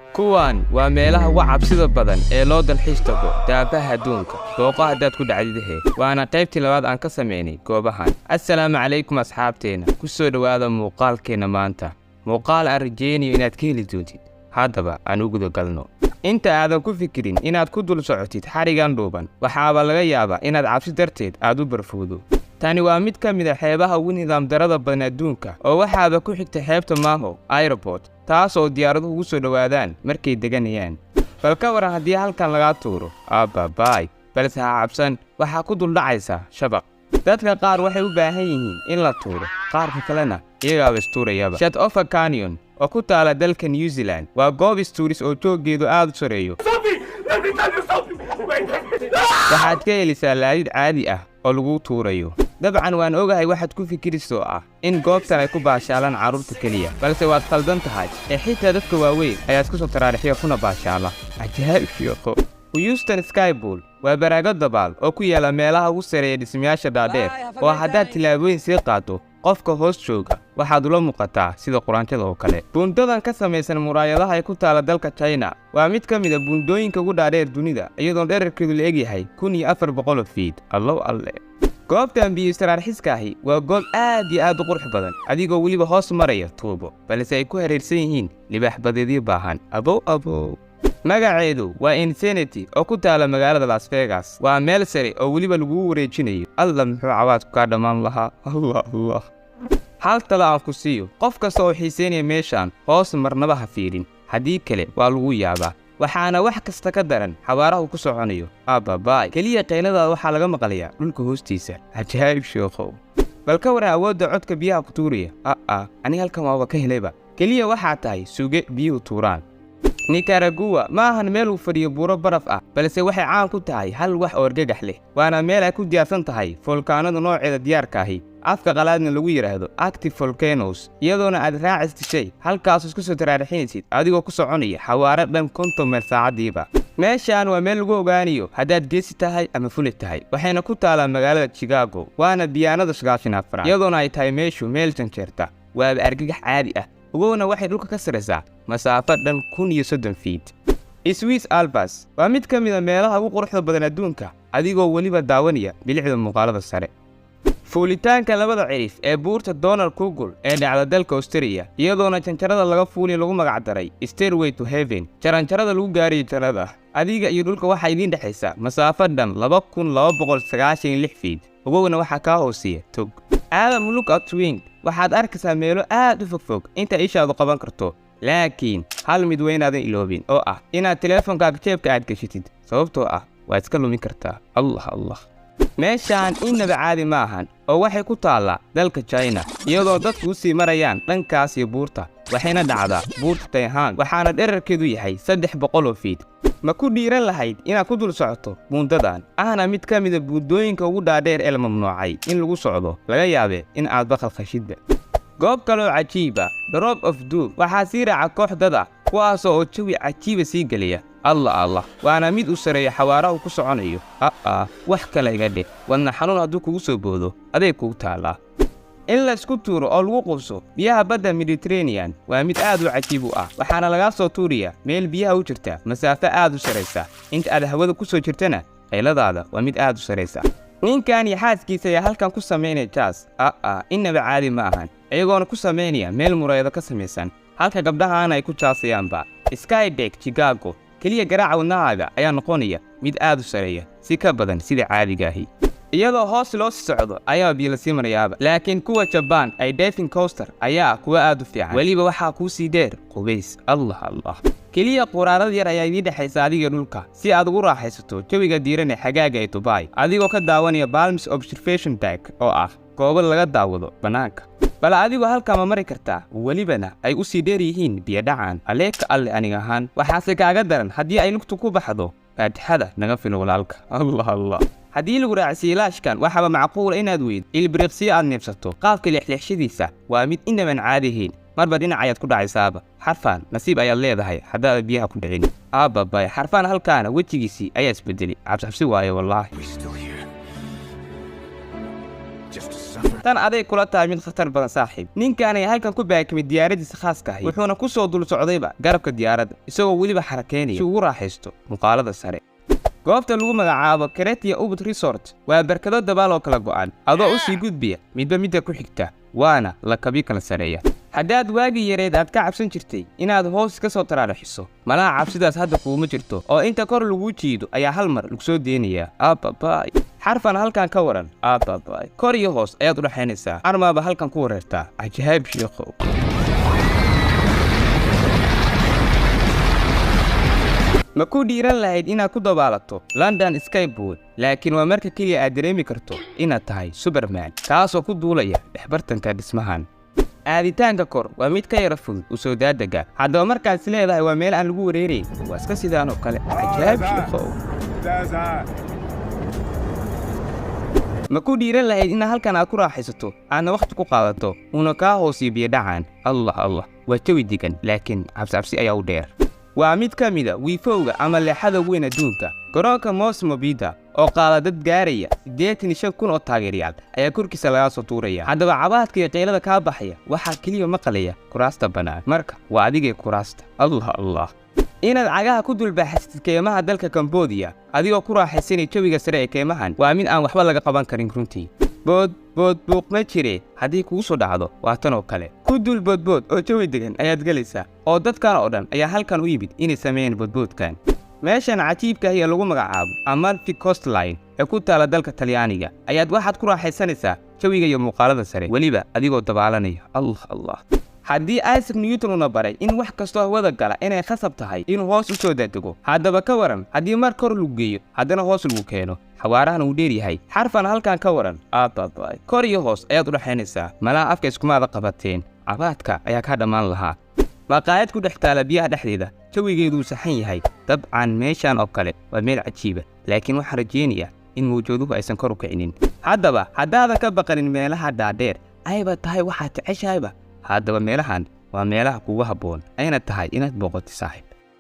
Kuwan waa meelaha ugu cabsida badan ee loo dalxiis tago daafaha adduunka. Booqo haddaad ku dhacdidahe. Waana qaybtii labaad aan ka samaynay goobahan. Assalaamu calaykum asxaabteenna, ku soo dhowaada muuqaalkeenna maanta, muuqaal aan rajaynayo inaad ka heli doontid. Haddaba aan u gudagalno. Inta aadan ku fikirin inaad ku dul socotid xadhigan dhuuban, waxaaba laga yaabaa inaad cabsi darteed aad u barfowdo. Tani waa mid ka mid a xeebaha ugu nidaam darada badan adduunka, oo waxaaba ku xigta xeebta Maho Airport, taas oo diyaaraduhu ugu soo dhowaadaan markay deganayaan. Bal ka waran haddii halkan lagaa tuuro? Ababaay! Balse ha cabsan, waxaa ku duldhacaysa shabaq. Dadka qaar waxay u baahan yihiin in la tuuro, qaarka kalena iyagaaba istuurayaba. Shotover Canyon oo ku taala dalka New Zealand waa goob istuuris oo jooggeedu aad u sareeyo. Waxaad ka helisaa laadid caadi ah oo lagu tuurayo. Dabcan waan ogahay waxaad ku fikirayso ah in goobtan ay ku baashaalaan carruurta keliya, balse waad khaldan tahay, ee xitaa dadka waaweyn ayaa isku soo taraarixiya kuna baashaala. Cajaa'ib shiiqo! Houston Skypool waa baraago dabaal oo ku yaala meelaha ugu sareeya dhismayaasha dhaadheer, oo haddaad tillaabooyin sii qaado, qofka hoos jooga waxaad ula muuqataa sida quraanjada oo kale. Buundadan ka samaysan muraayadaha ee ku taala dalka China waa mid ka mid a buundooyinka ugu dhaadheer dunida, iyadoon dherarkeedu la egyahay 1400 fiid. Allow alle! Goobtan biyo istaraarxiska ahi waa goob aad iyo aad u qurux badan, adigoo weliba hoos maraya tuubo, balse ay ku hareersan yihiin libaax badeedyo baahan. Abow abow! Magaceedu waa Insanity oo ku taala magaalada Las Vegas. Waa meel sare oo weliba lagugu wareejinayo. Alla, muxuu cawaadku kaa dhammaan lahaa! Allah allah! Hal talo aan ku siiyo qof kasta oo xiiseynaya meeshaan: hoos marnaba ha fiirin, haddii kale waa lagu yaabaa. Waxaana wax kasta ka daran xawaaraha uu ku soconayo. Ababaay! Keliya qayladaada waxaa laga maqlayaa dhulka hoostiisa. Cajaa'ib sheekhow! Bal ka waran awoodda codka biyaha ku tuuraya? A'a, ani halkan waaba ka helayba. Keliya waxaa tahay suge biyuhu tuuraan. Nicaragua ma ahan meel uu fadhiyo buuro baraf ah, balse waxay caan ku tahay hal wax oo argagax leh, waana meel ay ku diyaarsan tahay foolkaanada nooceeda diyaarka ahi, afka qalaadna lagu yidhaahdo active volcanoes, iyadoona aad raacis shay halkaas isku soo taraarixinaysid adigoo ku soconaya xawaaro dhan 50 mayl saacadiiba. Meeshaan waa meel lagu ogaanayo haddaad geesi tahay ama fuli tahay, waxayna ku taalaa magaalada Chicago, waana biyaanada 94, iyadoona ay tahay meeshu meel janjeerta. Waaba argagax caadi ah. Ogowna, waxay dhulka ka saraysaa masaafo dhan 1030 fiit. Swiss Alps waa mid ka mid a meelaha ugu quruxda badan adduunka, adigoo weliba daawanaya bilicda muuqaalada sare. Fuulitaanka labada cirif ee buurta Donald Kugel ee dhacda dalka Australia, iyadoona janjarada laga fuuliya lagu magacdaray Stairway to Heaven, jaranjarada lagu gaarayo jannada. Adiga iyo dhulka waxaa idiin dhexaysa masaafo dhan 2296 fiit. Ogowna, waxaa kaa hooseeya tog. Aadam Lookout Swing waxaad arkaysaa meelo aad u fogfog inta ishaadu qaban karto, laakiin hal mid weynaadan iloobin oo ah inaad teleefonkaaga jeebka aad gashatid, sababtoo ah waad iska lumin kartaa. Allah allah! Meeshaan innaba caadi ma ahan, oo waxay ku taallaa dalka China, iyadoo dadku u sii marayaan dhankaas iyo buurta. Waxayna dhacdaa buurta Tayhan, waxaana dherarkeedu yahay 300 fiit. Ma ku dhiiran lahayd inaad ku dul socoto buundadan, ahna mid ka mida buundooyinka ugu dhaadheer ee la mamnuucay in lagu socdo? Laga yaabe in aad baqal khashidba. Goob kale oo cajiiba, Drop of Doom, waxaa sii raaca koox dad ah, kuwaasoo oo jawi cajiiba sii gelaya. Allah allah! Waana mid uu sareeyo xawaaraha uu ku soconayo. A'ah, wax kale iga dheh, wadna xanuun hadduu kugu soo boodo, aday kugu taallaa. In la isku tuuro oo lagu qubso biyaha badda Mediterranean waa mid aad u cajiib u ah, waxaana lagaa soo tuuriyaa meel biyaha u jirta masaafo aad u saraysa. Inta aad hawada ku soo jirtana, qayladaada waa mid aad u saraysa. Ninkan iyo xaaskiisa ayaa halkan ku samaynaya jaas. A'ah, innaba caadi ma ahan, iyagoona ku samaynaya meel muraayado ka samaysan, halka gabdhahaana ay ku jaasayaanba. Skydeck Chicago, keliya garaaca wadnahaaga ayaa noqonaya mid aad u sareeya, si ka badan sida caadiga ahi. Iyadoo hoos loo sii socdo ayaa biyo lasii marayaaba. Laakiin kuwa Jabaan ay diving coaster ayaa kuwa aad u fiican, weliba waxaa kuu sii dheer qubays. Allah allah! Keliya quraarad yar ayaa idiin dhexaysa adiga dhulka, si aad ugu raaxaysato jawiga diiran ee xagaaga ee Dubai, adigoo ka daawanaya Palms Observation Deck oo ah goobo laga daawado bannaanka. Bal adigoo halkaa ma mari kartaa, welibana ay u sii dheer yihiin biyodhacan? Aleeka alle! Aniga ahaan waxaase kaaga daran haddii ay lugtu ku baxdo. Faatixada naga filo walaalka. Allah allah! Haddii lagu raacsiiye laashkan, waxaaba macquula inaad weyd ilbiriqsiyo aad neebsato. Qaabka leexleexshadiisa waa mid inaban caadihayn, marba dhinac ayaad ku dhacaysaaba. Xarfaan nasiib ayaad leedahay haddaada biyaha ku dhicin. Aababay! Xarfaan halkaana wejigiisii ayaa isbedelay. Cabsicabsi waaye wallaahi. We still here? Just to suffer? Tan aday kula tahay mid khatar badan, saaxiib. Ninkaanay halkan ku baakimay diyaaradiisa khaaska ahi, wuxuuna ku soo dul socdayba garabka diyaaradda, isagoo weliba xarakeynaya si ugu raaxaysto muuqaalada sare. Goobta lagu magacaabo Keretia Ubud Resort waa barkado dabaal oo kala go'an, adoo u sii gudbiya midba midda ku xigta, waana lakabyo kala sareeya. Haddaad waagii yareed aad ka cabsan jirtay inaad hoos ka soo taraaraxiso, malaha cabsidaas hadda kuuma jirto, oo inta kor laguu jiido ayaa hal mar lagu soo deenayaa. Aababay, xarfan halkan ka waran. Aababay, kor iyo hoos ayaad u dhexaynaysaa, armaaba halkan ku wareertaa. Cajaayib, sheekhow. Ma ku dhiiran lahayd inaad ku dabaalato London Skyboat? Laakiin waa marka keliya aad dareemi karto inaad tahay Superman kaasoo ku duulaya dhexbartanka dhismahan. Aaditaanka kor waa mid ka yara fudud u soo daadega. Haddaba markaad is leedahay waa meel aan lagu wareerayn, waa iska sidaan oo kale. Cajaayib, sheekhow. That's high. Ma ku dhiiran lahayd inaad halkan aad ku raaxaysato, aadna wakhti ku qaadato, uuna kaa hoosiyo biyodhacan? Allah Allah, waa jawi degan, laakiin cabsicabsi ayaa u dheer. Waa mid ka mida wiifowga ama leexada ugu weyn adduunka. Garoonka Mosmobida oo qaada dad gaaraya 85,000 oo taageerayaal ayaa korkiisa laga soo tuuraya. Haddaba cabaadka iyo qaylada kaa baxaya waxaa keliya maqalaya kuraasta bannaan. Marka waa adigee kuraasta. Allah Allah, inaad cagaha ku dulbaaxsatid keymaha dalka Kambodiya adigoo ku raaxaysanaya jawiga sare ee keymahan waa mid aan waxba laga qaban karin runtii. Bood bood buuq ma jire, haddii kugu soo dhacdo waa tan oo kale. Ku dul boodbood oo jawi degan ayaad gelaysaa, oo dadkan oo dhan ayaa halkan u yimid inay sameeyaan boodboodkan. Meeshan cajiibka ah ee lagu magacaabo Amalfi Coastline ee ku taala dalka Talyaaniga ayaad waxaad ku raaxaysanaysaa jawiga iyo muuqaalada sare, weliba adigoo dabaalanaya. Allah Allah, haddii Isaac Newton una baray in wax kastoo hawada gala inay khasab tahay inuu hoos u soo daadego, haddaba ka waran haddii mar kor lagu geeyo, haddana hoos lagu keeno, xawaarahan uu dheer yahay? Xarfan halkan ka waran. Aababay, kor iyo hoos ayaad u dhexaynaysaa. Malaha afka iskumaada qabateen, cabaadka ayaa kaa dhammaan lahaa. Maqaayad ku dhex taala biyaha dhexdeeda, jawigeeduu saxan yahay. Dabcan meeshan oo kale waa meel cajiiba, laakiin waxaan rajaynayaa in mawjaduhu aysan kor u kicinin. Haddaba haddaadan ka baqanin meelaha dhaadheer, ayba tahay waxaad jeceshahayba, haddaba meelahan waa meelaha kugu habboon ayna tahay inaad booqato, saaxiib.